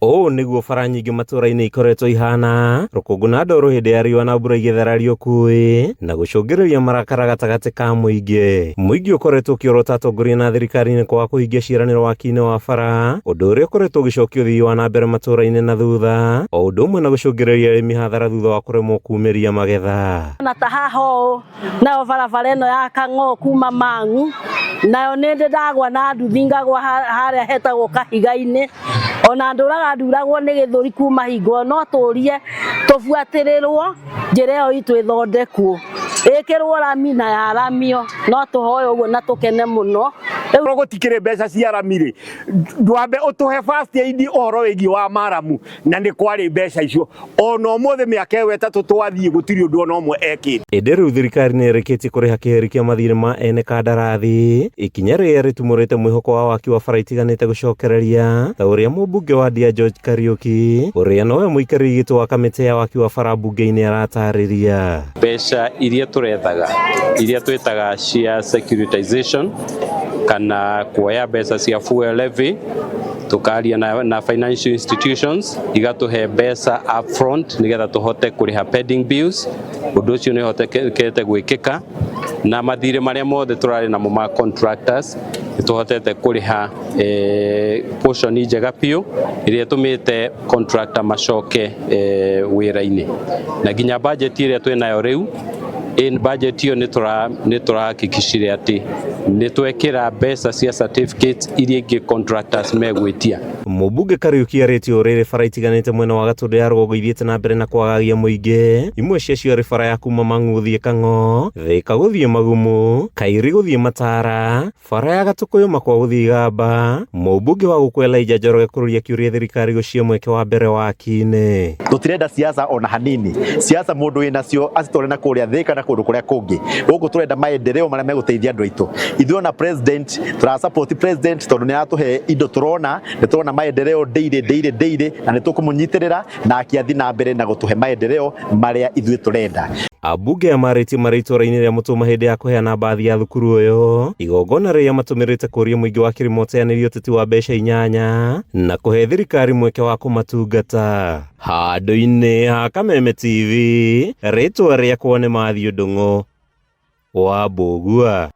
Ũũ nĩguo bara nyingĩ matũũra-inĩ ikoretwo ihana, rũkũngũ na ndoro hĩndĩ ya riũa na mbura igĩthararia ũkuui na gũcũngĩrĩria marakara gatagatĩ ka mũingĩ. Mũingĩ ũkoretwo ũkĩorota atongoria na thirikari nĩ kwaga kũhingia ciĩranĩro waki-inĩ wa bara, ũndũ ũrĩa ũkoretwo ũgĩcokia ũthii wa na mbere matũũra-inĩ na thutha, o ũndũ ũmwe na gũcũngĩrĩria arĩmi hathara thutha wa kũremwo kumĩria magetha. Na ta haha ũũ nayo barabara ĩno ya Kang'oo kuma Mang'u nayo nĩ ndĩ ndagwa na nduthi ngagwa harĩa hetagwo kahiga-inĩ ona ndũraga nduragwo nĩ gĩthũri kuma hingo no tũrie tũbuatĩrĩrwo njĩra ĩyo itũ ĩthondekwo ĩkĩrwo rami na yaramio no tũhoe ũguo na tũkene mũno. Rĩu gũtikĩrĩ mbeca cia rami rĩ, ndwambe ũtũhe first aid ũhoro wĩgiĩ wa maramu na nĩ kwarĩ mbeca icio ona ũmũthĩ mĩaka ĩyo ĩtatũ twathiĩ gũtirĩ ũndũ ona ũmwe ekĩte. Ĩndĩ rĩu thirikari nĩ ĩrĩkĩtie kũrĩha kĩheri kĩa mathirĩ ma ene kandarathi, ikinya rĩrĩa rĩtumũrĩte mwĩhoko wa waki wa bara itiganĩte gũcokereria, ta ũrĩa mũmbunge wa Ndia George Kariũki, ũrĩa nowe mũikarĩri gĩtĩ wa kamĩtĩ ya waki wa bara mbunge-inĩ aratarĩria. Mbeca iria tũrethaga iria twĩtaga cia securitization kana kuoya mbeca cia fuel levy tukaria na, na financial institutions igatuhe mbeca upfront nigetha tuhote kuriha pending bills. Undu ucio ni hotekete gwikika na mathirĩ marĩa mothe turarĩ namo ma contractors nĩtũhotete kũrĩha eh, portion njega biũ ĩrĩa ĩtũmĩte contractor macoke eh, wĩra-inĩ na nginya budget ĩrĩa twĩnayo rĩu in budget ĩyo nĩ tũrahakikicire atĩ nĩ twekĩra mbeca cia certificates iria ingĩ contractors megwĩtia. Mũmbunge Kariuki arĩtie ũrĩrĩ bara itiganĩte mwena wa Gatũndũ ya rũgongo ithiĩte na mbere na kwagagia mũingĩ, imwe ciacio arĩ bara ya kuma Mang'u gũthiĩ Kang'o, Thĩka gũthiĩ Magumu, Kairi gũthiĩ Matara, Bara ya Gatũkũyũ Makwa gũthiĩ Igamba, mũmbunge wa gũkũ Elijah Njoroge kũrũria kĩũria thirikari gũcihe mweke wa mbere waki-inĩ. Tũtirenda siasa ona hanini. Siasa mũndũ wĩnacio acitware na kũrĩa Thĩka na kũndũ kũrĩa kũngĩ. Gũkũ tũrenda maendeleo marĩa megũteithia andũ aitũ. Ithuĩ ona president tũra support president tondũ nĩ aratũhe indo tũrona, nĩ tũrona maendeleo daily daily daily na nĩ tũkũmũnyitĩrĩra nake athiĩ na mbere na gũtũhe maendeleo marĩa ithuĩ tũrenda. Ambunge aya marĩtie marĩ itũra-inĩ rĩa Mũtũma hĩndĩ ya kũheana mbathi ya thukuru ũyũ, igongona rĩrĩa matũmĩrĩte kũria mũingĩ wa Kĩrĩma ũteanĩrie ũteti wa mbeca inyanya na kũhe thirikari mweke wa kũmatungata. Handũ-inĩ ha Kameme TV, rĩtwa rĩakwa nĩ Matthew Ndung'u wa Mbũgua.